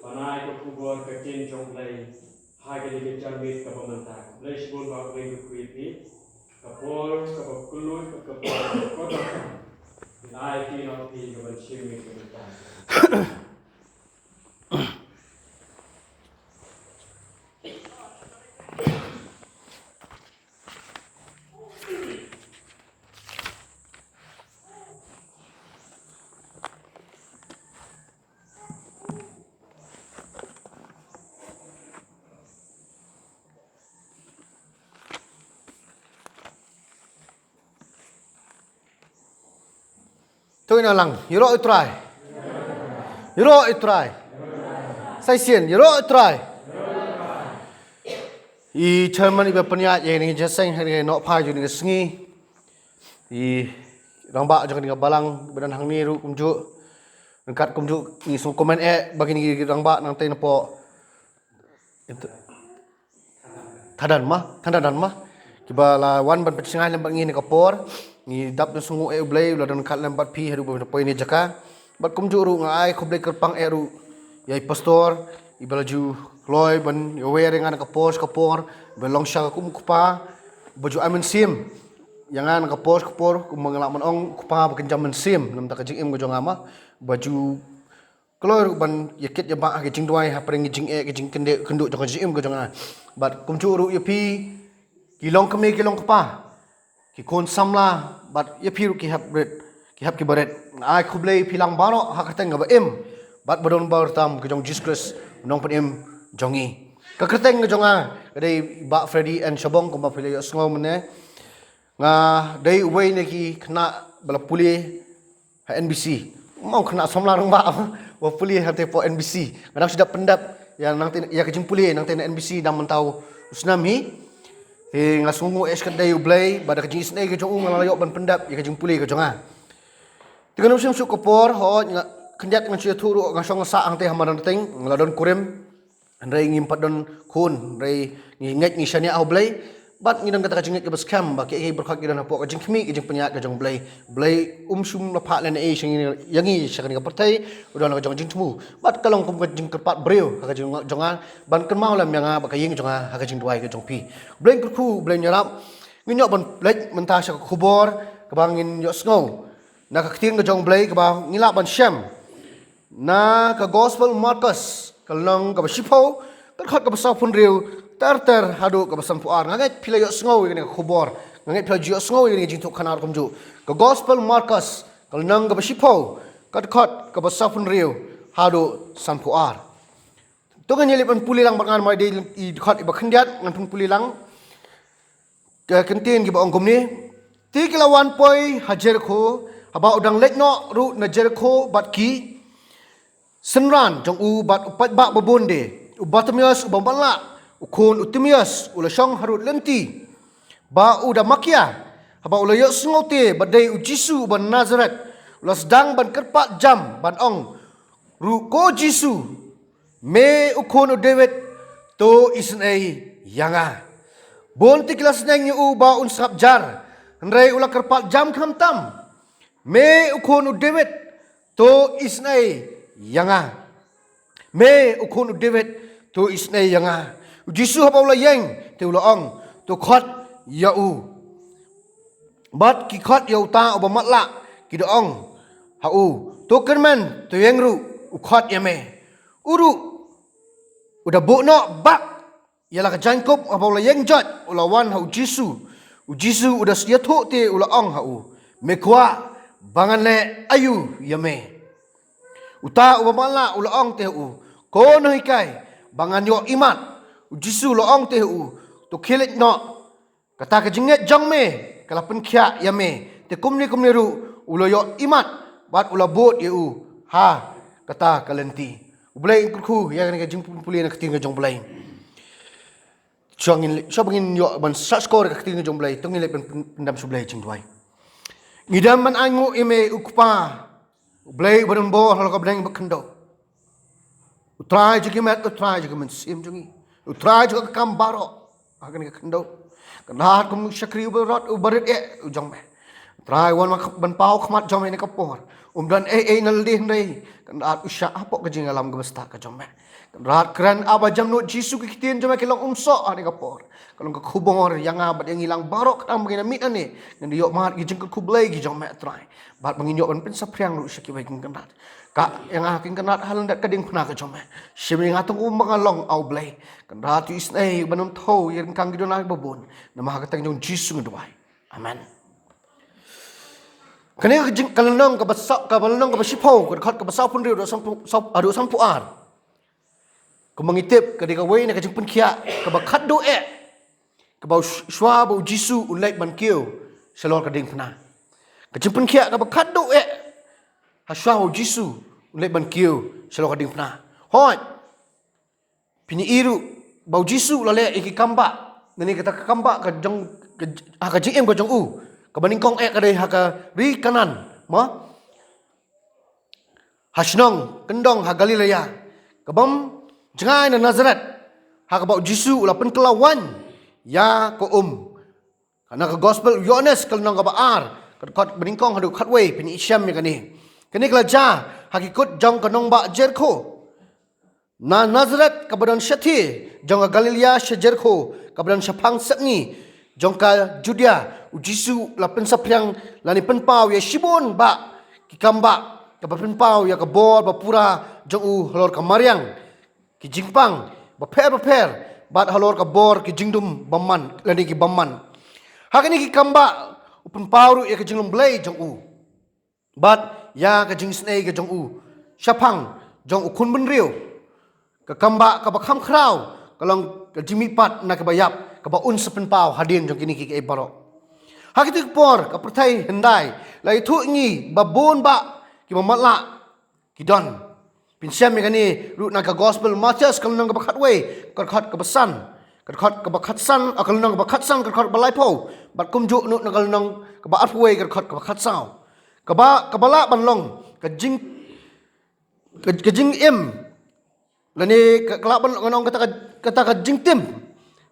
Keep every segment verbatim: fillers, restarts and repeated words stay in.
Ban ai ka khubor ka ktien jong U Blei ha kane ka janmiet kaba mynta. Khublei shibun Bah Blei, ka khublei ïa phi. Ka por kaba kylluid, ka por kaba kordor. Ngi ai ïa phi, ngi ai ïa phi ka ban shim miet ka mynta. To ngin ïa lang, ïaroh ïa U Trai. Ïaroh ïa U Trai. Sa shisien, ïaroh ïa U Trai. I chairman iba pynïaid ïa kane ka jingïaseng ha kane ka nohphai jong kane ka sngi. I rangbah jong kane ka balang ba don hangne ruh kumjuh. Ryngkat kumjuh ngi sngew comment eh ba kine ki rangbah nangtei napoh Thadan ma, thadan ma. Kiba la wan ban pynshngaiñ lem bad ngi ha kane ka por. Ngi dap da sngewbha ïa U Blei, u la don ryngkat lem bad phi haduh ba phi poi ha kane ka jaka. Bad kumjuh ruh nga ai khublei kyrpang eh ruh ïa i pastor iba la ju kloi ban ïawer ïa nga ha kane ka por sha ka por, ban long sha ka kum u kpa ba ju ai mynsiem ïa nga ha kane ka por sha ka por, kumba nga lah ban ong u kpa ba kynja mynsiem na ka bynta ka jingim ka jong nga ma, ba ju kloi ruh ban ïakit ïabah ha ki jingduwai hapdeng ki jingeh, ki jingkynduh, kynduh jong ka jingim ka jong nga. Bad kumjuh ruh ïa phi ki longkmie ki longkpa, ki khun samla, bad ïa phi ruh ki hep rit, ki hep kiba rit. Nga ai khublei ïa phi lang baroh ha ka kyrteng kaba im bad ba don ba kyrtam ka jong U Jisu Khrist, u Nongpynim jong ngi. Ka kyrteng ka jong nga ka dei Bah Freddy N Shabong, kumba phi la ïohsngew mynne. Nga dei uwei na ki khynnah ba la pule ha N B C. Mo khynnah samla rangbah ba pule hangtei hapoh N B C. Nga dang shu dep pyndep ïa nangtei, ïa ka jingpule nangtei na N B C dang mynta u snem hi. Te nga sngewnguh eh shikatdei U Blei ba da ka jingisynei ka jong u nga la ïoh ban pyndep ïa ka jingpule ka jong nga. Te ngan ym shym suk ka por, hooid, nga khyndiat ngan shu ïathuh ruh, nga shong nga sah hangtei ha Madanateng, nga la don kurim. Hynrei ngim pat don khun, hynrei ngi ngeit ngi shaniah ha U Blei. Bad ngi don kata ka jingngeit kaba skhem ba kiei kiei baroh ki don hapoh ka jingkhmih ka jingpynïaid ka jong U Blei. U Blei um shym la phah lehnohei sha ngi, ïa ngi sha kane ka pyrthei, u don la ka jong ka jingthmu. Bad ka long kum ka jingkyrpad briew ha ka jingngeit jong nga ban kynmaw lem ïa nga bad ka ïing jong nga ha ka jingduwai ka jong phi. U Blei un kyrkhu, U Blei un ïarap. Ngin ïoh ban leit mynta sha ka khubor kaba ngin ïohsngew na ka ktien ka jong U Blei kaba ngi lah ban shem na ka Gospel Markos, ka lynnong kaba shiphew, ka dkhot kaba sawphew hynriew ter ter haduh kaba sanphew ar. Nga ngeit phi la ïohsngew ïa kane ka khubor. Nga ngeit phi la ju ïohsngew ïa kane ka jingthoh khana ruh kumjuh. Ka Gospel Markos, ka lynnong kaba shiphew, ka dkhot kaba sawphew hynriew haduh sanphew ar. To ngin ïa leit ban pule lang bad nga, namar dei i dkhot iba khyndiat, ngan pynpule lang. Ka ktien kiba ong kumne. Te ki la wan poi ha Jerikho, haba u dang leit noh ruh na Jerikho bad ki synran jong u bad u paidbah babun de, u Bartimeus uba matlah, u khun u Timeus, u la shong harud lynti ba u da makia. Haba u la ïohsngew te ba dei U Jisu uba Nasaret, u la sdang ban kyrpad jam ban ong ruh, "Ko Jisu, me u khun u David, to isynei ïa nga." Bun te ki la sneng ïa u ba un sngap jar, hynrei u la kyrpad jam khamtam, "Me u khun u David, to isynei ïa nga. Me u khun u David, to isynei ïa nga." U Jisu haba u la ïeng te u la ong, "To khot ïa u." Bad ki khot ïa uta uba matlah, ki da ong ha u, "To kyrmen, to ïeng ruh, u khot ïa me." U ruh u da buh noh bak ïa la ka jaiñkup, haba u la ïeng joit u la wan ha U Jisu. U Jisu u da ïathuh te u la ong ha u, "Me kwah ba ngan leh aïu ïa me?" Uta uba matlah u la ong te ha u, "Ko nonghikai, ba ngan ïoh imat." U Jisu u la ong te ha u, "To khie leit noh. Kata ka jingngeit jong me ka la pynkhiah ïa me." Te kumne kumne ruh u la ïoh imat bad u la bud ïa u ha kata ka lynti. U Blei un kyrkhu ïa kane ka jingpule na ka ktien ka jong U Blei. Shuwa ngin, shuwa ba ngin ïoh ban sngap skhor ka ktien ka jong U Blei, to ngin leit ban pyndem sha U Blei jingduwai. Ngi dang ban ainguh ïa me, U Kpa, U Blei uba don bor halor ka bneng bad khyndew. U Trai jong ki met, U Trai jong ka mynsiem jong ngi, U Trai jong ka kam baroh ha kane ka khyndew. Kynrad kum u shakri uba rot, uba rit eh, U jong me. U Trai, wan ban paw khmat jong me ha kane ka por. Um don ei ei na lade hynrei Kynrad u shah hapoh ka jingïalam kaba stad ka jong me. Kynrad kren, haba jemnud Jisu ki ktien jong me ki long umsoh ha kane ka por. Ka long ka khubor ïa nga bad ïa ngi lang baroh, khnang ba ngin ïa mih hangne ngin ïoh mad ki jingkyrkhu Blei ki jong me Trai, bad ba ngin ïoh ban pynsaphriang ruh sha kiwei ki Kynrad. Ka ïa nga ki Kynrad ha lyndet ka diengphna ka jong me. Shim ïa nga tang um ba nga long, A U Blei. Kynrad, to isynei ban ym thew ïa ryngkang ki duna kiba bun. Namar ha ka kyrteng jong Jisu nga duwai. Amen. Kane ka jing, ka lynnong kaba saw, kaba lynnong kaba shiphew, ka dkhot kaba sawphew hynriew haduh sanphew, saw, haduh sanphew ar. Kumba ngi tip, ka dei kawei na ka jingpynkhiah kaba khatduh eh kaba u sh-, shuwa ba u Jisu u leit ban kiew shalor ka diengphna. Ka jingpynkhiah kaba khatduh eh ha shuwa ba u Jisu u leit ban kiew shalor ka diengphna. Hooid, phin ïohi ruh ba u Jisu u la leh ïa ki kambah. Nangne kata ka kambah ka jong, ka, ha ka jingim ka jong u, kaba nyngkong eh ka dei ha ka ri Kanaan, mo, ha shnong kyndong ha Galilea, kabym jngai na Nasaret, ha kaba u Jisu u la pynkylla waiñ ïa ka um. Ka na ka Gospel u Ïoannis ka lynnong kaba ar, ka dkhot ba nyngkong haduh khatwei, phin ïohi shem ïa kane. Kane ka la jia ha ki kut jong ka nongbah Jerikho. Na Nasaret kaba don shathie jong ka Galilea sha Jerikho, kaba don shaphang sepngi jong ka Judia, u Jisu u la pynsaphriang lane pynpaw ïa shibun bah ki kambah, kaba pynpaw ïa ka bor bapura jong u halor ka mariang, ki jingpang bapher bapher, bad halor ka bor ki jingdum bymman lane ki bymman. Ha kine ki kambah u pynpaw ruh ïa ka jinglong Blei jong u bad ïa ka jingisynei ka jong u shaphang jong u khun bynriew. Ka kambah kaba kham khraw ka long ka jingmihpat na kaba ïap, kaba un sa pynpaw hadien jong kine kiei kiei baroh. Ha kito ki por ka pyrthei hyndai la ïathuh ïa ngi ba bun bah kiba matlah ki don. Phin shem ïa kane ruh na ka Gospel Mathaios ka lynnong kaba khatwei, ka dkhot kaba san, ka dkhot kaba khatsan, ah, ka lynnong kaba khatsan, ka dkhot ba laiphew, bad kumjuh ruh na ka lynnong kaba arphew wei, ka dkhot kaba khatsaw. Kaba, kaba lah ban long ka jing, ka, ka jingim, lane ka, ka lah ban long kata ka, kata ka jingtim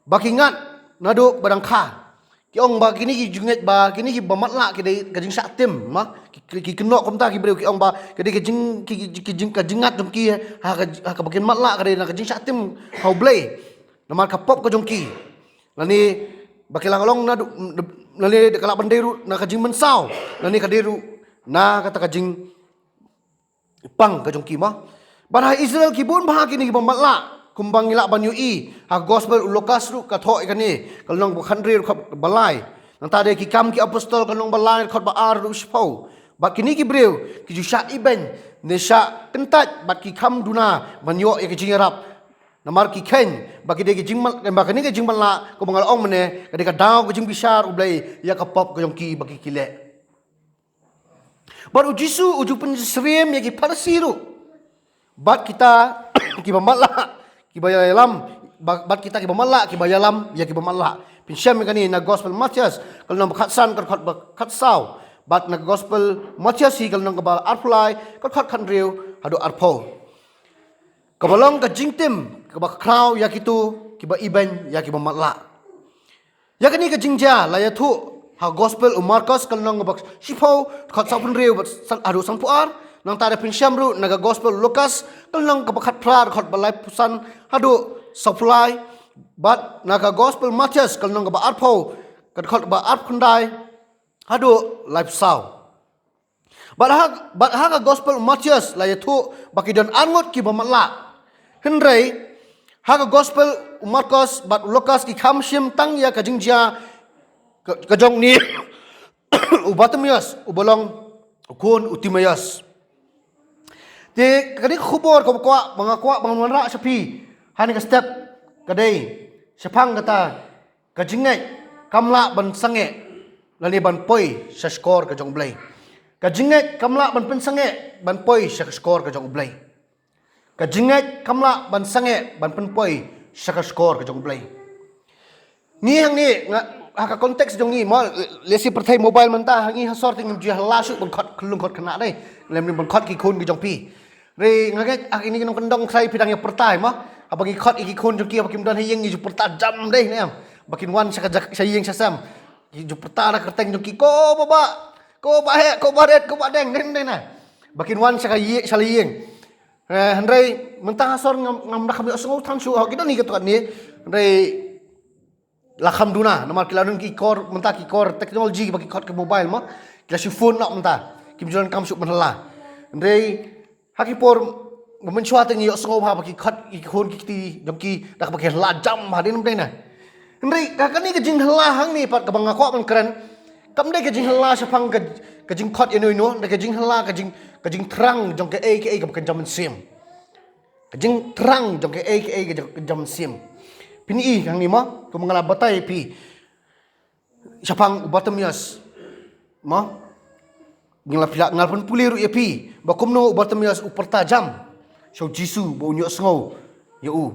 ba ki ngat naduh ba dang kha. Ki ong ba kine ki jingngeit, ba kine kiba matlah ki dei ka jingshah tim, mo. Ki, ki, ki kynnoh kumta ki briew, ki ong ba ka dei ka jing, ki, ki, ki jing, ka jingngat jong ki ha ka, ha kaba kin matlah ka dei na ka jingshah tim ha U Blei namar ka pop ka jong ki. Lane ba ki la long naduh, lane ka lah ban dei ruh na ka jingmynsaw, lane ka dei ruh na kata ka jing pang ka jong ki, mo. Bad ha Israel ki bun bha kine kiba matlah, kumba ngi lah ban ïohi ha Gospel u Lukas ruh ka thoh ïa kane, ka lynnong ba khathynriew, dkhot ba lai. Nangta de Ki Kam ki Apostol ka lynnong ba lai, dkhot ba ar haduh shiphew. Bad kine ki briew ki ju shah ibeiñ ne shah kyntait bad ki kham duna ban ïoh ïa ka jingïarap. Namar ki kheiñ ba ki dei ki jingmat, ba kane ka jingmatlah, kumba nga la ong mynne, ka dei ka daw ka jingbishar U Blei ïa ka pop ka jong ki ba ki, ki leh. Bad u Jisu u ju pynsyriem ïa ki Pharisi ruh bad kita kiba matlah kiba ïalam, ba-, bad kita kiba matlah kiba ïalam ïa kiba matlah. Phin shem ïa kane na Gospel Mathaios ka lynnong ba khatsan, ka dkhot ba khatsaw, bad na Gospel Mathaios hi ka lynnong kaba arphew lai, ka dkhot khathynriew haduh arphew. Kaba long ka jingtim kaba khraw ïa kito kiba ibeiñ ïa kiba matlah. Ïa kane ka jingjia la ïathuh ha Gospel u Markos ka lynnong kaba shiphew, dkhot sawphew hynriew bad san, haduh sanphew ar. Nangta de phin shem ruh na ka Gospel u Lukas ka lynnong kaba khatphra, dkhot ba laiphew san haduh sawphew lai. Bad na ka Gospel Mathaios ka lynnong kaba arphew, ka dkhot ba arphew khyndai haduh laiphew saw. Bad ha, bad ha ka Gospel u Mathaios la ïathuh ba ki don arngut kiba matlah. Hynrei ha ka Gospel u Markos bad u Lukas ki kham shim tang ïa ka jingjia ka, ka jong une u Bartimaeus, uba long u khun u Timaeus. Te kane ka khubor kaba kwah ba nga kwah ban wanrah sha phi ha kane ka step ka dei shaphang kata ka jingngeit kam lah ban sangeh lane ban poi sha shkor ka jong U Blei. Ka jingngeit kam lah ban pynsangeh ban poi sha ka shkor ka jong U Blei. Ka jingngeit kam lah ban sangeh ban pynpoi sha ka shkor ka jong U Blei. Ngi hangne nga, ha ka context jong ngi mo, lehse pyrthei mobile mynta, ha ngi ha sor te ngim ju ïa lah shuh ban khot khyllung khot khynnah dei. Lem ban khot ki khun ki jong phi. Re nga ngeit ha kine ki nongkyndong, trai phi dang ïa pyrta mo. Haba ngi khot ïa ki khun jong ki haba kim don ha ïing ngi ju pyrta jam dei ne em. Ba kin wan sha ka jak, sha ïing sha sem, ngi ju pyrta na kyrteng jong ki, ko baba, ko ba heh, ko ba ret, ko ba deng, deng, deng na. Ba kin wan sha ka ïing, sha la ïing. Eh, hynrei mynta ha sor ngam, ngam da kham ïohsngew than shuh ha ki don hi ka tok ne. Hynrei la kham duna, namar ki la don ki kor, mynta ki kor technology ba ki khot ki mobile mo. Ki la shu phone noh mynta. Kim ju donkam shuh ban la. Hynrei ha ki por ba mynshuwa te ngi ïohsngew bha ba ki khot ki khun ki kti jong ki da kaba ki la jam ha dei nam dei na. Hynrei ka kane ka jinghylla hangne pat kaba nga kwah ban kren. Kam dei ka jinghylla shaphang ka, ka jingkhot ïano ïano, dei ka jinghylla ka jing, ka jingthrang jong kaei kaei kaba kynja mynsiem. Ka jingthrang jong kaei kaei kaba kynja mynsiem. Phin i hangne mo, kumba nga la batai phi. Shaphang u Bartimaeus. Mo? Nga la phi la, nga la pynpule ruh ïa phi ba kumno u Bartimaeus u pyrta jam sha u Jisu ba un ïohsngew ïa u.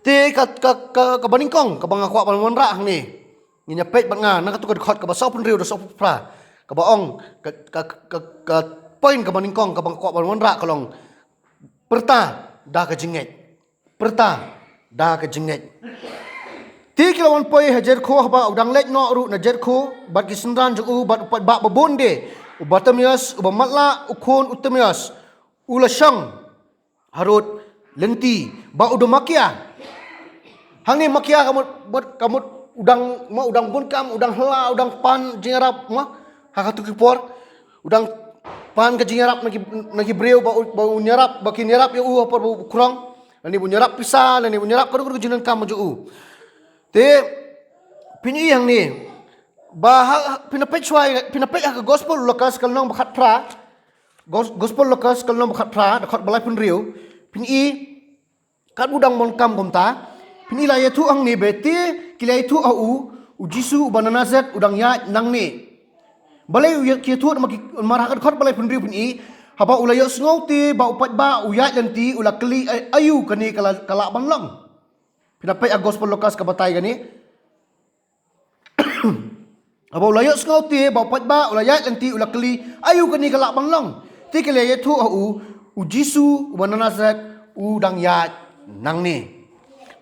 Te ka, ka, ka, kaba nyngkong kaba nga kwah ban wanrah hangne. Ngin ïa peit bad nga na kato ka dkhot kaba sawphew hynriew da sawphew phra. Kaba ong ka, ka, ka, ka point kaba nyngkong kaba nga kwah ban wanrah ka long pyrta da ka jingngeit. Pyrta da ka jingngeit. Te ki la wan poi ha Jerikho haba u dang leit noh ruh na Jerikho bad ki synran jong u bad u paidbah babun de. U Bartimaeus uba matlah u khun u Timaeus u la shong harud lynti ba u da makia. Hangne makia ka mut, mut, ka mut u dang, mo, u dang bun kam, u dang hylla, u dang pan jingïarap mo. Ha kato ki por u dang pan ka jingïarap na ki, na ki briew ba u, ba un ïarap, ba kin ïarap ïa u ha por ba u khrong. Lane ba un ïarap pisa, lane ba un ïarap kano kano ka jingdonkam jong u. Te phin i hangne ba ha, ha, phin peit shuwa, phin peit ha ka Gospel Lukas ka lynnong ba khatphra. Gos-, Gospel Lukas ka lynnong ba khatphra, dkhot ba laiphew hynriew. Phin i katba u dang mon kam kumta. Phin i la ïathuh hangne ba te ki la ïathuh ha u, u Jisu uba na Nasaret u dang ïaid nangne. Balei u ïa-, ki ïathuh namar ki, namar ha ka dkhot ba laiphew hynriew phin i, haba u la ïohsngew te ba u paidbah u ïaid lynti u la kylli, "Ai-, aïu kane ka la, ka lah ban long?" Phin peit ha Gospel Lukas ka batai kane. Haba u la ïohsngew te ba u paidbah u la ïaid lynti u la kylli, "Aïu kane ka lah ban long?" Te ki la ïathuh ha u, "U Jisu uba na Nasaret u dang ïaid nangne."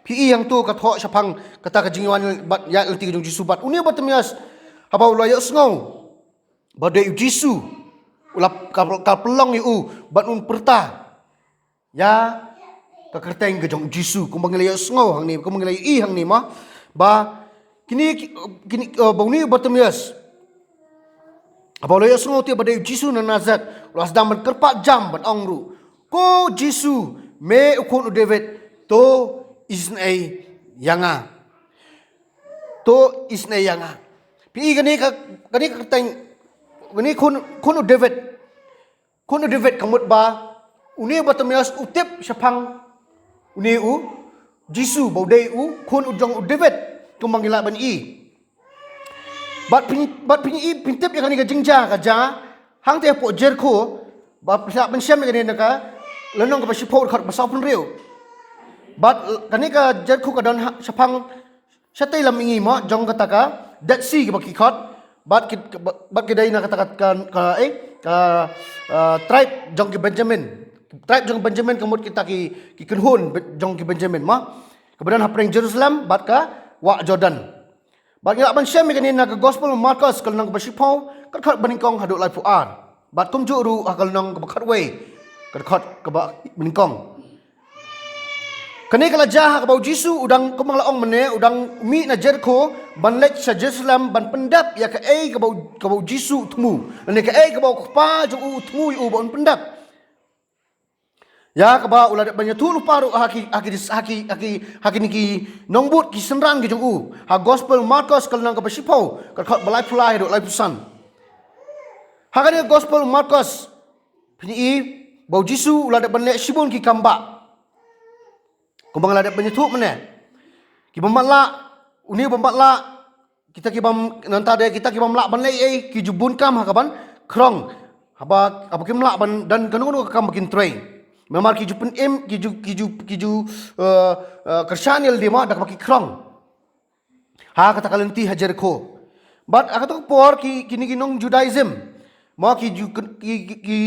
Phi i hangto ka thoh shaphang kata ka jingwan bad ïaid lynti ka jong u Jisu bad une u Bartimaeus haba u la ïohsngew ba dei u Jisu u la ka, ka pynlong ïa u bad un pyrta ïa ka kyrteng ka jong u Jisu, kumba ngi la ïohsngew hangne, kumba ngi la i hangne mo. Ba kine ki, kine, eh, ba une u Bartimaeus haba u la ïohsngew te ba dei u Jisu na Nasaret u la sdang ban kyrpad jam ban ong ruh, "Ko Jisu, me u khun u David, to isynei ïa nga. To isynei ïa nga." Phi i kane ka, kane ka kyrteng, kane khun, khun u David. Khun u David ka mut ba une u Bartimaeus u tip shaphang une u Jisu ba u dei u khun u jong u David, kumba ngi lah ban i. Bad phin, bad phin i, phin tip ïa kane ka jingjia ka jia hangta hapoh Jerikho, ba phi lah ban shem ïa kane na ka lynnong kaba shiphew dkhot ba sawphew hynriew. Bad kane ka Jerikho ka don ha, shaphang shatei lam mihngi mo jong kata ka Dead Sea kaba ki khot. Bad ki, bad ki dei na kata ka, ka, ka, eh, ka, ah, tribe jong ki Benjamin. Tribe jong Benjamin ka mut kita ki, ki kynhun be-, jong ki Benjamin mo. Kaba don hapdeng Jerusalem bad ka wah Jordan. Bad ngi lah ban shem ïa kane na ka Gospel Markos ka lynnong kaba shiphew, ka dkhot ba nyngkong haduh laiphew ar. Bad kumjuh ruh ha ka lynnong kaba khatwei, ka dkhot kaba nyngkong. Kane ka la jia ha kaba u Jisu u dang, kumba nga la ong mynne, u dang mih na Jerikho ban leit sha Jerusalem ban pyndep ïa kaei kaba u, kaba u Jisu u thmu, lane kaei kaba u Kpa jong u u thmu ïa u ba un pyndep. Ïa kaba u la dep ban ïathuh lypa ruh ha ki, ha ki, ha ki, ha ki, ha kine ki nongbud ki synran ki jong u. Ha Gospel Markos ka lynnong kaba shiphew, ka dkhot ba laiphew lai haduh laiphew san. Ha kane ka Gospel Markos phin i ba u Jisu u la dep ban leh shibun ki kam bah. Kumba nga la dep ban ïathuh mynne. Ki bym lah, une u bym lah, kita ki bym, nangta de kita ki bym lah ban leh ei, ki ju bun kam ha kaban khrong. Haba, haba kim lah ban don kano kano ka kam ba kin trei. Namar ki ju pynim, ki ju, ki ju, ki ju, eh, eh, kyrshan ïa lade mo da kaba ki khrong. Ha kata ka lynti ha Jerikho. Bad ha kata ka por ki, kine ki nong Judaism mo ki ju, ki, ki, ki,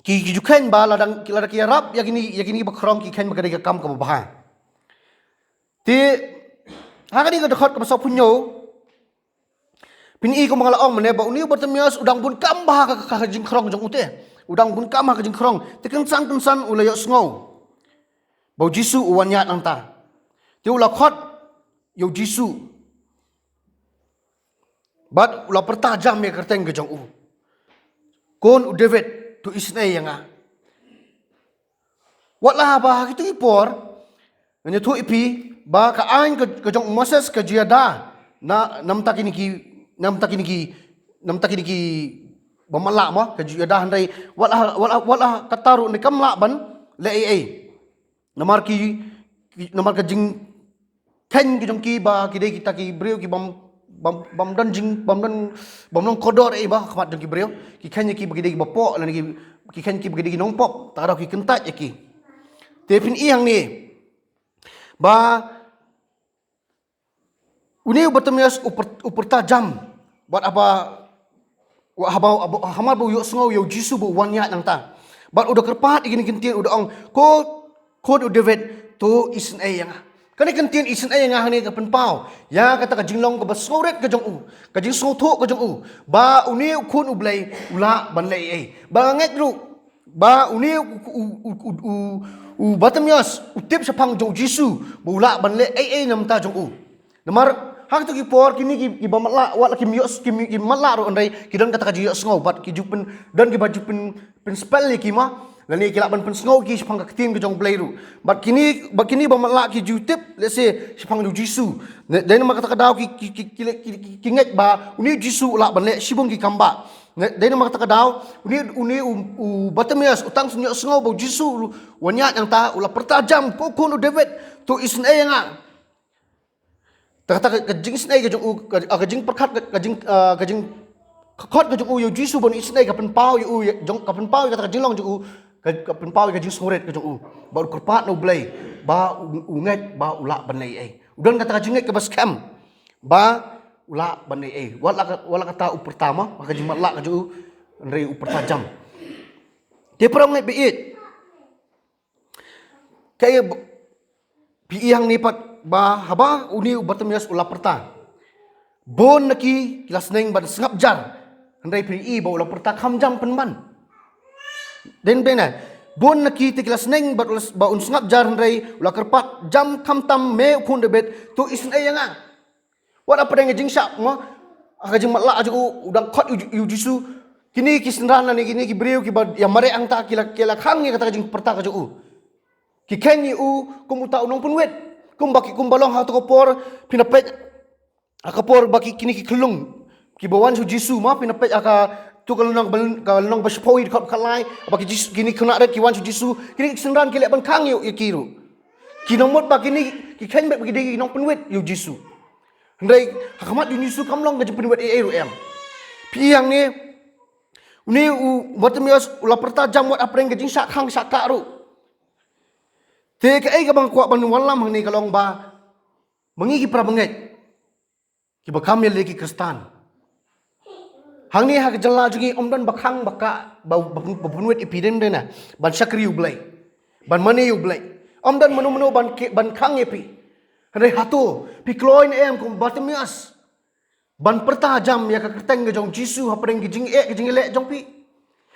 ki, ki ju kheiñ ba lada, lada ki ïarap ïa kine, ïa kine kiba khrong ki kheiñ ba ka dei ka kam kaba bha. Te ha kane ka dkhot kaba sawphew hynñiew Phin i kumba nga la ong mynne ba une u Bartimaeus u dang bun kam bha ha ka, ka, ka jingkhrong jong u te. U dang bun kam ha ka jingkhrong. Te kynsan kynsan u la ïohsngew ba u Jisu u wan ïaid nangta. Te u la khot ïa u Jisu. Bad u la pyrta jam ïa ka kyrteng ka jong u. Khun u David, to isynei ïa nga. Wat la ba ha kito ki por, ngan ïathuh ïa phi ba ka aiñ ka, ka jong u Moses ka ju ïada na, namar kine ki, namar kine ki, namar kine ki ba matlah mo, ka ju ïada hynrei wat la, wat la, wat la katta ruh ne kam lah ban leh ei ei. Namar ki, ki, namar ka jing kheiñ ki jong ki ba ki dei kita ki briew ki bym, bym, bym don jing, bym don, bym long kordor ei ba ha khmat jong ki briew. Ki kheiñ ki ba ki dei ki ba poh lane ki, ki kheiñ ki ba ki dei ki nongpop. Te ka daw ki kyntait ïa ki. Te phin i hangne ba une u Bartimaeus u pyr-, u pyrta jam. Wat haba, wat haba, haba, hamar ba u ïohsngew ïa u Jisu ba u wan ïaid nangta. Bad u da kyrpad ïa kine ki ktien u da ong, ko, khun u David, to isynei ïa nga. Kane ka ktien isynei ïa nga hangne ka pynpaw ïa kata ka jinglong kaba sngewrit ka jong u, ka jingsngewthuh ka jong u ba une u Khun u Blei u lah ban leh ei ei. Ba nga ngeit ruh ba une u, u, u, u, u, u Bartimaeus u tip shaphang jong u Jisu ba u lah ban leh ei ei na bynta jong u. Namar ha kito ki por kine ki, ki ba matlah wat la kim ïoh, kim, ki matlah ruh hynrei ki don kata ka jingïohsngew bad ki ju pyn, don ki ba ju pyn, pynspel ïa ki ma, lane ki lah ban pynsngew ïa ki shaphang ka ktien ka jong u Blei ruh. Bad kine, bad kine ba matlah ki ju tip lehse shaphang u Jisu. Ne, dei namar kata ka daw ki, ki, ki, ki, ki, ki, ki ngeit ba une u Jisu u lah ban leh shibun ki kam ba. Ne, dei namar kata ka daw une, une u, u Bartimaeus u tang shu ïohsngew ba u Jisu u wan ïaid nangta u la pyrta jam, ko khun u David, to isynei ïa nga. Te kata ka, ka jingsynei ka jong u, ka, ka jingpyrkhat ka, ka jing, ah, ka jingkhot ka jong u ïa u Jisu ban isynei ka pynpaw ïa u, ïa jong, ka pynpaw ïa kata ka jinglong jong u, ka, ka pynpaw ïa ka jingsngewrit ka jong u. Ba u kyrpad na u Blei ba u, u ngeit ba u lah ban leh ei ei. U don kata ka jingngeit kaba skhem ba u lah ban leh ei ei. Wat la ka, wat la kata u pyrta ma, ka jingmatlah ka jong u, hynrei u pyrta jam. Te para ngeit ba ïeit. Kaei ba phi i hangne pat ba haba une u Bartimaeus u la pyrta. Bun na ki ki la sneng ban sngap jar. Hynrei phi i ba u la pyrta kham jam pynban. Dei, dei na. Bun na ki te ki la sneng ba u la, ba un sngap jar hynrei u la kyrpad jam khamtam, me u khun David, to isynei ïa nga. Wat hapdeng ka jingshah mo, ha ka jingmatlah jong u, u dang khot ïa u, ïa u Jisu. Kine ki synran lane kine ki briew ki ba ïa mareh hangta ki la, ki la khang ïa kata ka jingpyrta ka jong u. Ki kheiñ ïa u kum uta u nongpynwit. Kumba ki, kumba long ha kato ka por, phin da peit ha ka por ba ki, kine ki khyllung ki ba wan sha u Jisu ma, phin da peit ha kato ka lynnong ba, ka lynnong ba shiphew, dkhot khatlai, ba ki Jisu, kine ki khynnah rit ki wan sha u Jisu, kine ki synran ki leh ban khang ïa u, ïa ki ruh. Ki nang mut ba kine ki kheiñ beit ba ki dei ki nongpynwit ïa u Jisu. Hynrei ha khmat jong u Jisu kam long ka jingpynwit ei ei ruh em. Phi i hangne, une u Bartimaeus u la pyrta jam wat hapdeng ka jingshah khang shah kah ruh. Te kaei kaba nga kwah ban wallam hangne ka long ba ma ngi ki para bangeit, ki ba kam ïaleh ki Khristan, hangne ha ka jylla jong ngi ym don ba khang ba kah ba, ba, ba pynwit ïa phi, dei, dei na, ban shakri ïa u Blei, ban mane ïa u Blei. Ym don mano mano ban ki, ban khang ïa phi. Hynrei hato phi kloi ne em kum u Bartimaeus ban pyrta jam ïa ka kyrteng ka jong u Jisu hapdeng ki jingeh ki jingïaleh jong phi?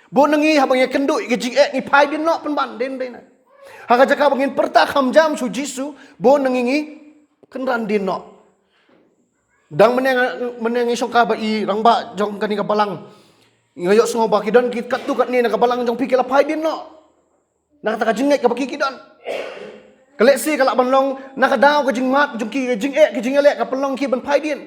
Bun na ngi haba ngi ïakynduh ïa ki jingeh ngi phai dien noh pynban, dei, dei na. Ha ka jaka ba ngin pyrta kham jam sha u Jisu, bun na ngi ngi kynran dien noh. Dang mynne nga, mynne ngi shongkha ba i rangbah jong kane ka balang, nga ïohsngew ba ki don ki katto katne na ka balang jong phi ki la phai dien noh na kata ka jingngeit kaba ki, ki don. Ka lehse ka lah ban long na ka daw ka jingmad jong ki, ka jingeh, ka jingïaleh ka pynlong ki ban phai dien.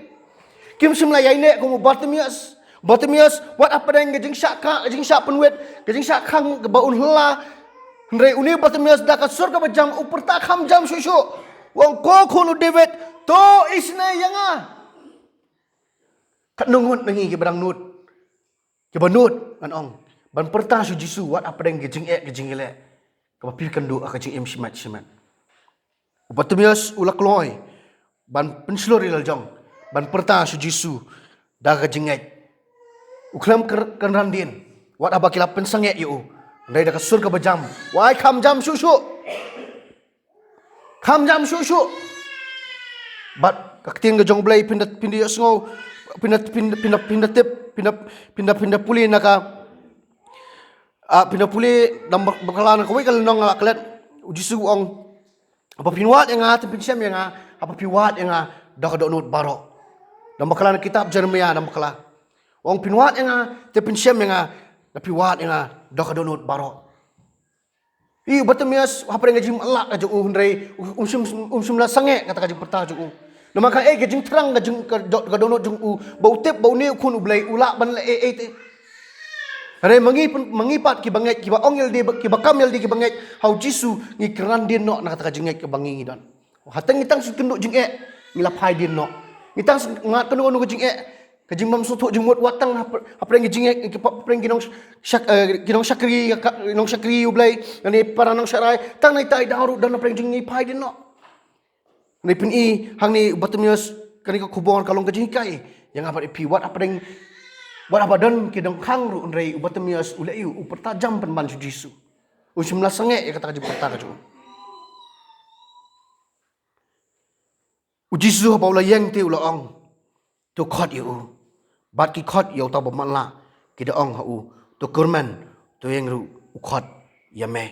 Kim shym la ïaineh kum u Bartimaeus. Bartimaeus, wat hapdeng ka jingshah kah, ka jingshah pynwit, ka jingshah khang kaba un hla. Hynrei une u Bartimaeus da ka sur kaba jam u pyrta kham jam shuh shuh. U ong, ko khun u David, to isynei ïa nga. Katno ngut na ngi kiba dang nud, kiba nud, ngan ong, ban pyrta sha u Jisu wat hapdeng ka jingeh ka jingïaleh kaba phi kynduh ha ka jingim shimet shimet. U Bartimaeus u la kloi ban pynshlur ïa la jong, ban pyrta sha u Jisu da ka jingngeit. U khlem kyr-, kynran dien wat haba ki la pynsangeh ïa u. Hynrei da ka sur kaba jam, u ai kham jam shuh shuh. Kham jam shuh shuh. Bad ka ktien ka jong u Blei phin da, phin da ïohsngew, Phin da, phin da, phin da, phin da tip, phin da, phin da, phin da pule na ka, ah, phin da pule, dang ba-, bakla na kawei ka lynnong nga la klet, u Jisu u ong, haba phin wad ïa nga, te phin shem ïa nga, haba phi wad ïa nga da ka dohnud baroh. Dang bakla na kitab Jeremiah, dang bakla. U ong phin wad ïa nga, te phin shem ïa nga, da phi wad ïa nga da ka dohnud baroh. Ï, u Bartimaeus, hapdeng ka jingmatlah ka jong u, hynrei um shym, um shym la sangeh kata ka jingpyrta jong u. Namar kaei, ka jingthrang ka jing, ka doh-, ka dohnud jong u, ba u tip ba une u Khun u Blei u lah ban leh ei ei te. Hynrei ma ngi pyn-, ma ngi pat kiba ngeit, kiba ong ïalade, kiba kam ïalade, kiba ngeit ha u Jisu, ngi kren dien noh na kata ka jingngeit kaba ngi don. Hata ngi tang shu kynduh jingeh, ngi la phai dien noh. Ngi tang shu ngat kano kano ka jingeh, ka jingbymsngewthuh jingmut, wat tang hap-, hapdeng ka jingeh, hapdeng ki nong shak-, eh, ki nong shakri, ka, nong shakri U Blei, lane para nong sharai, tang na ita i daw ruh don hapdeng jong ngi, phai dien noh. Ngi pyni hangne u Bartimaeus, kane ka khubor ka long ka jinghikai ïa nga bad ïa phi, wat hapdeng, wat haba don ki dang khang ruh, hynrei u Bartimaeus u leh aïu? U pyrta jam pynban sha u Jisu. Um shym la sangeh ïa kata ka jingpyrta ka jong u. U Jisu haba u la ïeng te u la ong, to khot ïa u. Bad ki khot ïa uta ba matlah, ki da ong ha u, to kyrmen, to ïeng ruh u khot ïa me.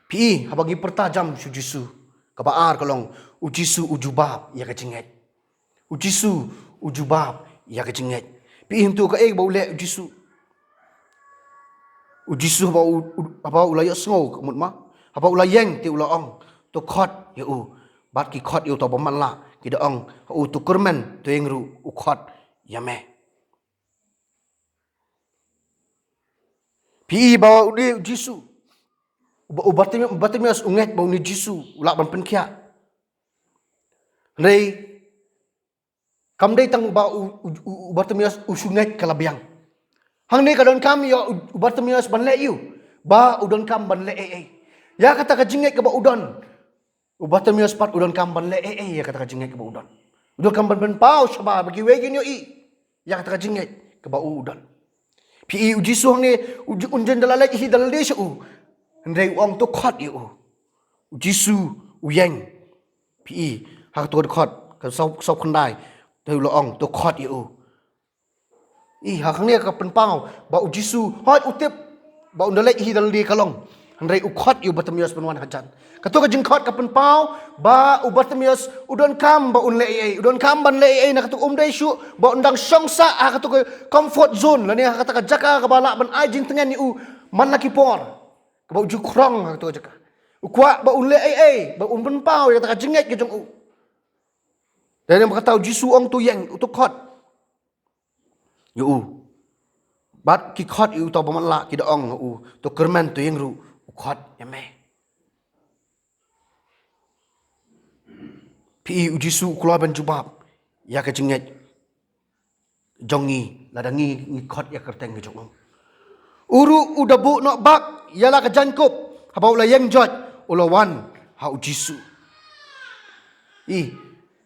Phi i, haba ngi pyrta jam sha u Jisu, kaba ar ka long, u Jisu u jubab ïa ka jingngeit. U Jisu u jubab ïa ka jingngeit. Phi i, hynrei kaei ba u leh u Jisu? U Jisu haba u, u, haba u la ïohsngew, ka mut ma, haba u la ïeng te u la ong, to khot ïa u. Bad ki khot ïa uta ba matlah, ki da ong ha u, to kyrmen, to ïeng ruh u khot ïa me. Phi i ba une u Jisu, u Ba-, u Bartim-, Bartimaeus u ngeit ba une u Jisu u lah ban pynkhiah. Hynrei kam dei tang ba u, u, u, u Bartimaeus u shu ngeit ka la biang. Hangne ka donkam ïa u, u Bartimaeus ban leh aïu? Ba u donkam ban leh ei ei. Ïa kata ka jingngeit kaba u don, u Bartimaeus pat u donkam ban leh ei ei ïa kata ka jingngeit kaba u don. U donkam ban pynpaw shabar ba kiwei kin ïohi ïa kata ka jingngeit kaba u don. Phi i, u Jisu hangne, u Ji-, un jan da la leit hi da lade sha u. Hynrei u ong, to khot ïa u. U Jisu u ïeng. Phi i, ha kato ka dkhot, ka saw, saw khyndai, te u la ong, to khot ïa u. I, ha hangne ka pynpaw ba u Jisu, hooid u tip ba un da leit hi da lade ka long, hynrei u khot ïa u Bartimaeus ban wan hajan. Kato ka jingkhot ka pynpaw ba u Bartimaeus u donkam ba un leh ei ei, u donkam ban leh ei ei, na kato um dei shuh ba un dang shong sah ha kato ka comfort zone, lane ha kata ka jaka kaba lah ban ai jingtngen ïa u man la ki por, kaba u ju khrong ha kato ka jaka. U kwah ba un leh ei ei, ba un pynpaw ïa kata ka jingngeit ka jong u. Dei namar kata u Jisu u ong, to ïeng, to khot ïa u. Bad ki khot ïa uta ba matlah, ki da ong ha u, to kyrmen, to ïeng ruh u khot ïa me. Phi i, u Jisu u kloi ban jubab ïa ka jingngeit jong ngi lada ngi, ngi khot ïa ka kyrteng ka jong u. U ruh u da buh noh bak ïa la ka jaiñkup, haba u la ïeng joit u la wan ha u Jisu. I,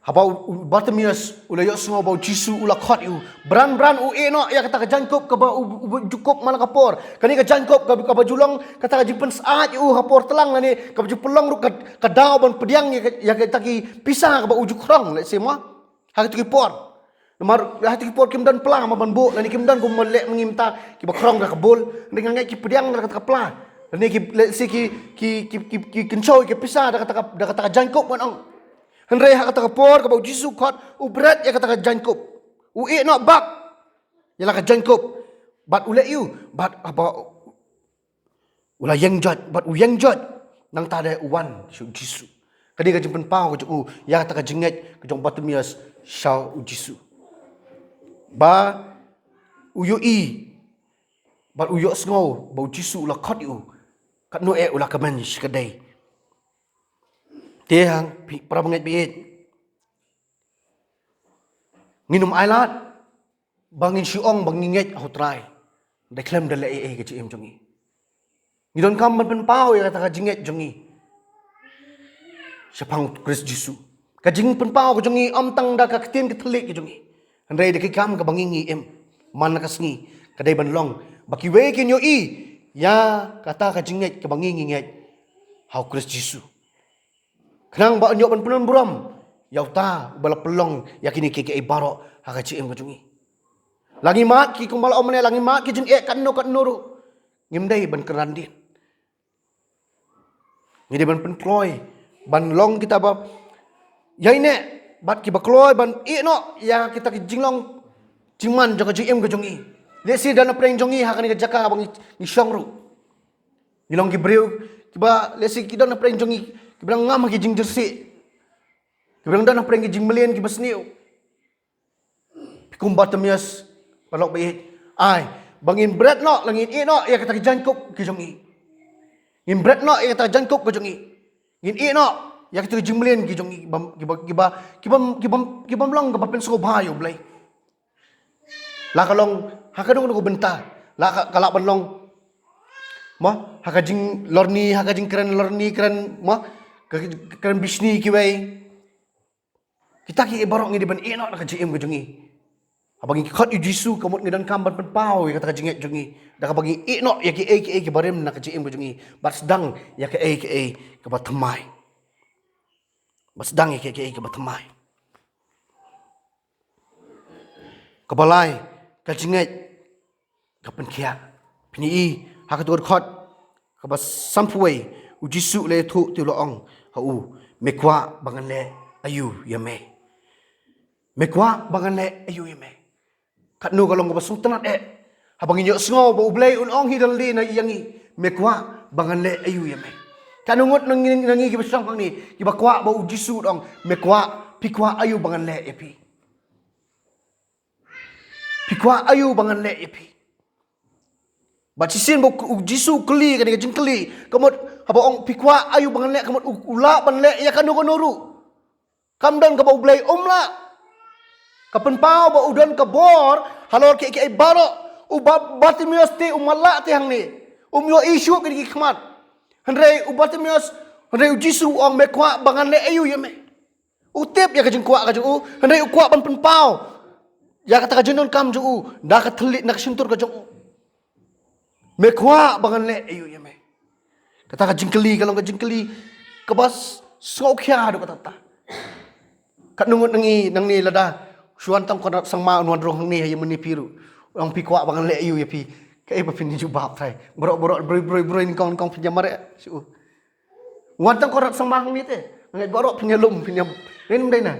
haba u, u Bartimaeus u la ïohsngew ba u Jisu u la khot ïa u, bran bran u ïeh noh ïa kata ka jaiñkup kaba u, u, u ju kup man la ka por. Kane ka jaiñkup kaba, kaba ju long kata ka jingpynsyaid ïa u ha por tlang, lane kaba ju pynlong ruh ka, ka daw ban pdiang ïa ka, ïa kata ki pisa kaba u ju khrong, lehse ma, ha kito ki por. Namar ha kito ki por kim don pla ma ban buh, lane kim don kum ma leh ma ngi mynta kiba khrong da ka bul. Hynrei nga ngeit ki pdiang da kata ka pla, lane ki, lehse ki, ki, ki, ki, ki kynshew ïa ki pisa da kata ka, da kata ka jaiñkup, ngan ong. Hynrei ha kata ka por kaba u Jisu u khot, u bret ïa kata ka jaiñkup, u ïeh noh bak ïa la ka jaiñkup. Bad u leh aïu? Bad haba u la ïeng joit, bad u ïeng joit, nangta de u wan sha u Jisu. Kane ka jingpynpaw ka jong u ïa kata ka jingngeit ka jong u Bartimaeus sha u Jisu, ba u ïohi bad u ïohsngew ba u Jisu u la khot ïa u. Katno eh u la kmen shakdei. Te hangta, phi para bangeit baieit, ngin ym ailad ba ngin shu ong ba ngi ngeit ha u Trai da khlem da leh ei ei ka jingim jong ngi. Ngi donkam ban pynpaw ïa kata ka jingngeit jong ngi shaphang u Khrist Jisu. Ka jingpynpaw ka jong ngi ym tang da ka ktien ka thylliej ka jong ngi, hynrei da ki kam kaba ngi, ngi im man la ka sngi, ka dei ban long ba kiwei kin ïohi ïa kata ka jingngeit kaba ngi, ngi ngeit ha u Khrist Jisu. Khnang ba un ïoh ban pynlong burom ïa uta uba la pynlong ïa kine kiei kiei baroh ha ka jingim ka jong ngi. La ngi mad ki, kumba la ong mynne, la ngi mad ki jingeh katno katno ruh, ngim dei ban kren dien. Ngi dei ban pynkloi ban long kita ba ïaineh bad kiba kloi ban ïeh noh ïa kita ki jinglong jingman jong ka jingim ka jong ngi. Lehse don hapdeng jong ngi ha kane ka jaka ba ngi, ngi shong ruh, ngi long ki briew kiba lehse ki don hapdeng jong ngi kiba dang ngam ha ki jingjyrsieh, kiba dang don hapdeng ki jingmlien kiba sniew. Phi kum Bartimaeus, paralok ba ïeit, ai ba ngin bret noh, la ngin ïeh noh ïa kita ki jaiñkup ki jong ngi. Ngin bret noh ïa kita ki jaiñkup ki jong ngi. Ngin ïeh noh ïa kita ki jingmlien ki jong ngi, bym, kiba, kiba, kibym, kibym, kibym long kaba pynsngewbha ïa U Blei. La ka long ha kano kano ka bynta, la ka, ka lah ban long, mo, ha ka jinglorni, ha ka jingkren lorni, kren, mo, ka, kren bishni kiwei. Kita kiei baroh ngi dei ban ïeh noh na ka jingim ka jong ngi. Haba ngi khot ïa U Jisu, ka mut ngi donkam ban pynpaw ïa kata ka jingngeit jong ngi da kaba ngi ïeh noh ïa kiei kiei kiba rim na ka jingim ka jong ngi bad sdang ïa kiei kiei kiba thymmai. Bad sdang ïa kiei kiei kiba thymmai. Kaba lai, ka jingngeit ka pynkhiah. Phin ïohi ha kato ka dkhot kaba sanphew wei, U Jisu u la ïathuh te u la ong ha u, me kwah ba ngan leh aïu ïa me? Me kwah ba ngan leh aïu ïa me? Katno ka long kaba sngewtynnat eh haba ngin ïohsngew ba U Blei un ong hi da lade na ïa ngi, me kwah ba ngan leh aïu ïa me? Katno ngut na ngi, na ngi kiba shong hangne kiba kwah ba U Jisu un ong, me kwah, phi kwah aïu ba ngan leh ïa phi? Phi kwah aïu ba ngan leh ïa phi? Bad shisien ba U Jisu u kylli kane ka jingkylli, ka mut haba ong phi kwah aïu ba ngan leh, ka mut u, u lah ban leh ïa kano kano ruh. Kam don kaba U Blei um lah. Ka pynpaw ba u don ka bor halor kiei kiei baroh. U Ba-, Bartimaeus te um lah te hangne, um ïohi shuh kine ki khmat. Hynrei u Bartimaeus, hynrei U Jisu u ong, me kwah ba ngan leh aïu ïa me? U tip ïa ka jingkwah ka jong u, hynrei u kwah ban pynpaw ïa kata ka jingdonkam jong u da ka thylliej na ka shyntur ka jong u. Me kwah ba ngan leh aïu ïa me? Kata ka jingkylli ka long ka jingkylli kaba s-, sngewkhia haduh katta katta. Katno ngut na ngi nangne lada shu wan tang Conrad Sangma un wan rung hangne ha ïa mynne phi ruh, u ong phi kwah ba ngan leh aïu ïa phi, kaei ba phin ïa jubab, trai? Baroh baroh, broi broi broi, nyngkong nyngkong phin ïa mareh shuh. Wan tang Conrad Sangma hangne te, nga ngeit baroh phin ïa lum, phin ïa, ngin ym dei na.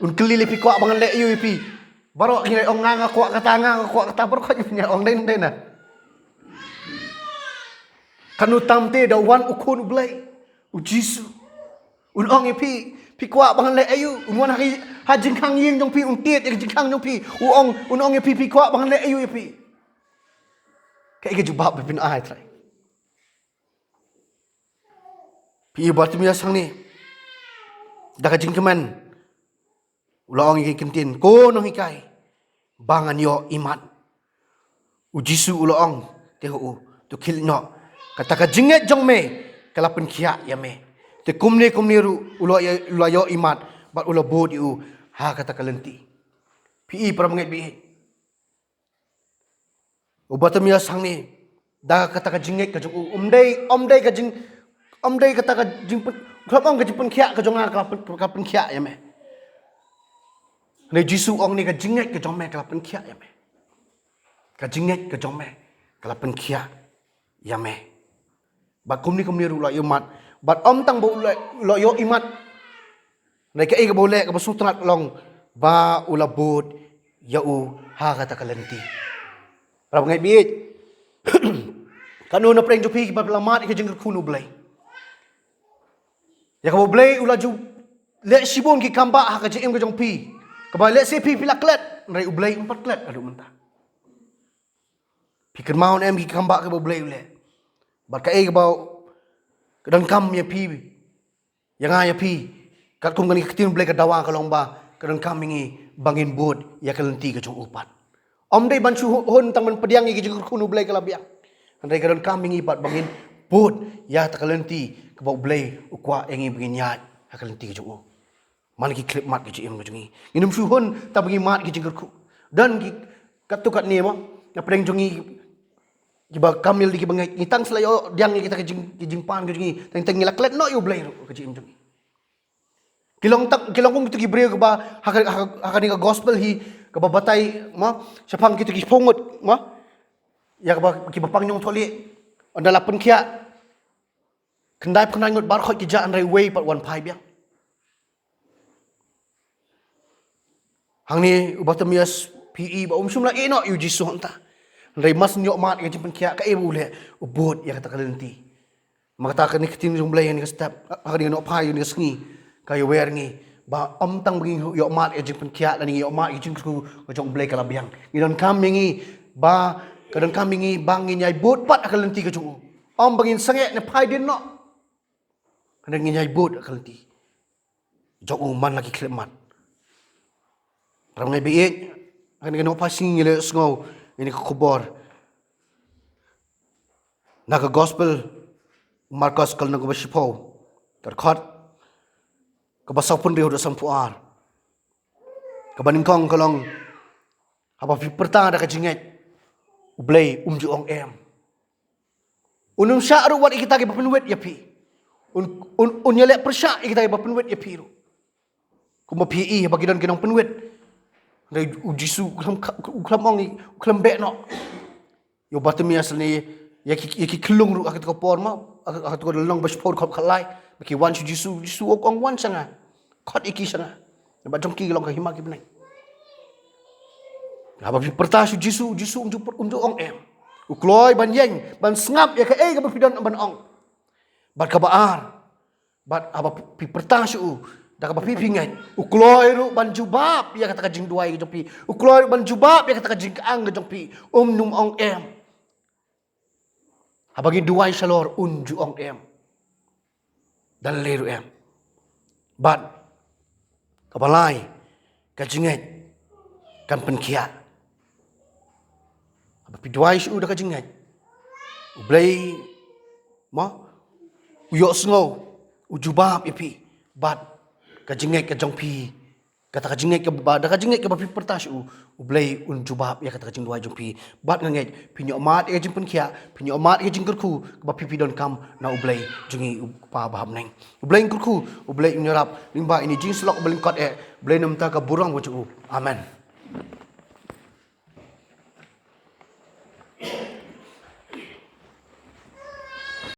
Un kylli lei phi kwah ba ngan leh aïu ïa phi. Baroh ngi ong nga, nga kwah kata, nga, nga kwah kata, baroh khoit phin ïa ong, dei, dei na. Katno tam te da wan U Khun U Blei, U Jisu, un ong ïa phi, phi kwah ba ngan leh aïu? Un wan ha ki, ha jingkhang ïing jong phi, un tied ïa ka jingkhang jong phi, u ong, un ong ïa phi, phi kwah ba ngan leh aïu ïa phi? Kaei ka jubab ba phin ai, trai? Phi i Bartimaeus hangne, da ka jingkmen u la ong ïa ki ktien, ko nonghikai, ba ngan ïoh imat. U Jisu u la ong te ha u, to khie leit noh, kata ka jingngeit jong me ka la pynkhiah ïa me. Te kumne kumne ruh u la ïoh, u la ïoh imat bad u la bud ïa u ha kata ka lynti. Phi i, para bangeit ba ïeit, u Bartimaeus hangne, da kata ka jingngeit ka jong u, um dei, um dei ka jing, um dei kata ka jingpyn-, khlem ong ka jingpynkhiah ka jong nga ka la pyn-, ka la pynkhiah ïa me. Hynrei Jisu u ong ne, ka jingngeit ka jong me ka la pynkhiah ïa me. Ka jingngeit ka jong me ka la pynkhiah ïa me. Bad kumne kumne ruh u la ïoh imat. Bad ym tang ba u la, u la ïoh imat, hynrei kaei kaba u leh kaba sngewtynnat ka long ba u la bud ïa u ha kata ka lynti. Para bangeit ba ïeit, katno na pdeng jong phi kiba la mad ïa ka jingkyrkhu na U Blei, ïa kaba U Blei u la ju leh shibun ki kambah ha ka jingim ka jong phi, kaba lehse phi, phi la klet, hynrei U Blei um pat klet haduh mynta. Phi kynmaw ne em ki kambah kiba U Blei u leh? Bad kaei kaba ka donkam ïa phi, ïa nga, ïa phi? Katkum kane ka ktien U Blei ka dawa ka long ba ka donkam ïa ngi ba ngin bud ïa ka lynti ka jong u pat. Ym dei ban shu hun tang ban pdiang ïa ka jingkyrkhu na U Blei ka la biang, hynrei ka donkam ïa ngi pat ba ngin bud ïa kata ka lynti kaba U Blei u kwah ïa ngi ba ngin ïaid ha ka lynti ka jong u. Man la ki khyllipmat ka jingim ka jong ngi, ngin ym shu hun tang ba ngi mad ïa ka jingkyrkhu. Don ki katto katne mo na pdeng jong ngi kiba kam ïalade kiba ngeit, ngi tang sa la ïoh pdiang ïa kita ki jing, ki jingpan ka jong ngi, teng teng ngi la klet noh ïa U Blei ruh ha ka jingim jong ngi. Ki long tang, ki long kum kito ki briew kiba ha ka, ha ka, ha kane ka gospel hi, kaba batai, mo, shaphang kito ki phew ngut, mo, ïa kaba, kiba pang ñiangthohlieh. Ynda la pynkhiah, khyndai phew khyndai ngut baroh ki jah, hynrei uwei pat u wan phai biang. Hangne u Bartimaeus, phi i ba um shym la ïeh noh ïa u Jisu hangta. Hynrei mar shu ïohmad ïa ka jingpynkhiah, kaei ba u leh? U bud ïa kata ka lynti. Namar kata kane ka ktien jong U Blei ha kane ka step, ha kane ka nohphai, ha kane ka sngi, ka ïawer ngi ba ym tang ba ngi ïohmad ïa ka jingpynkhiah lane ngi ïohmad ïa ka jingkyrkhu ka jong U Blei ka la biang. Ngi donkam ïa ngi ba, ka donkam ïa ngi ba ngin ïai bud pat ha ka lynti ka jong u. Ym ba ngin sangeh ne phai dien noh. Hynrei ngin ïai bud ha ka lynti jong u man la ki khyllipmat. Para bangeit ba ïeit, ha kane ka nohphai sngi ngi la sngew ïa kane ka khubor na ka gospel u Markos, ka lynnong kaba shiphew, ka dkhot kaba sawphew hynriew haduh sanphew ar. Kaba nyngkong ka long, haba phi pyrta da ka jingngeit, U Blei um ju ong em. Un ym shah ruh wat ïa kita kiba pynwit ïa phi. Un, un, un ïaleh pyrshah ïa kita kiba pynwit ïa phi ruh. Kumba phi i, haba ki don ki nongpynwit, hynrei u Jisu u khlem kha-, u khlem ong, u khlem beh noh ïa u Bartimaeus lane ïa ki, ïa ki khyllung ruh ha kata ka por, mo, ha, ha kata ka lynnong ba shiphew, dkhot khatlai, ba ki wan sha u Jisu, u Jisu u ong, wan sha nga. Khot ïa ki sha nga. Namar jong ki ka long ka hima ki bneng. Haba phi pyrta sha u Jisu, u Jisu um ju, um ju ong em. U kloi ban ïeng, ban sngap ïa kaei kaba phi don ban ong. Bad kaba ar, bad haba phi pyrta sha u da kaba phi, phi ngeit, u kloi ruh ban jubab ïa kata ka jingduwai ka jong phi. U kloi ruh ban jubab ïa kata ka jingkyang ka jong phi. Um, um ong em. Haba ngi duwai shalor un ju ong em. Da lei ruh em. Bad kaba lai, ka jingngeit kan pynkhiah. Haba phi duwai sha u da ka jingngeit, U Blei, mo, u ïohsngew, u jubab ïa phi. Bad ka jingngeit ka jong phi, kata ka jingngeit kaba, da ka jingngeit kaba phi pyrta sha u, U Blei un jubab ïa kata ka jingduwai jong phi. Bad nga ngeit phin ïohmad ïa ka jingpynkhiah, phin ïohmad ïa ka jingkyrkhu kaba phi, phi donkam na U Blei jong ngi, U Kpa ba ha bneng. U Blei un kyrkhu, U Blei un ïarap lyngba ine i jingsyllok ba lyngkot eh, U Blei na ka bynta ka burom ka jong u. Amen.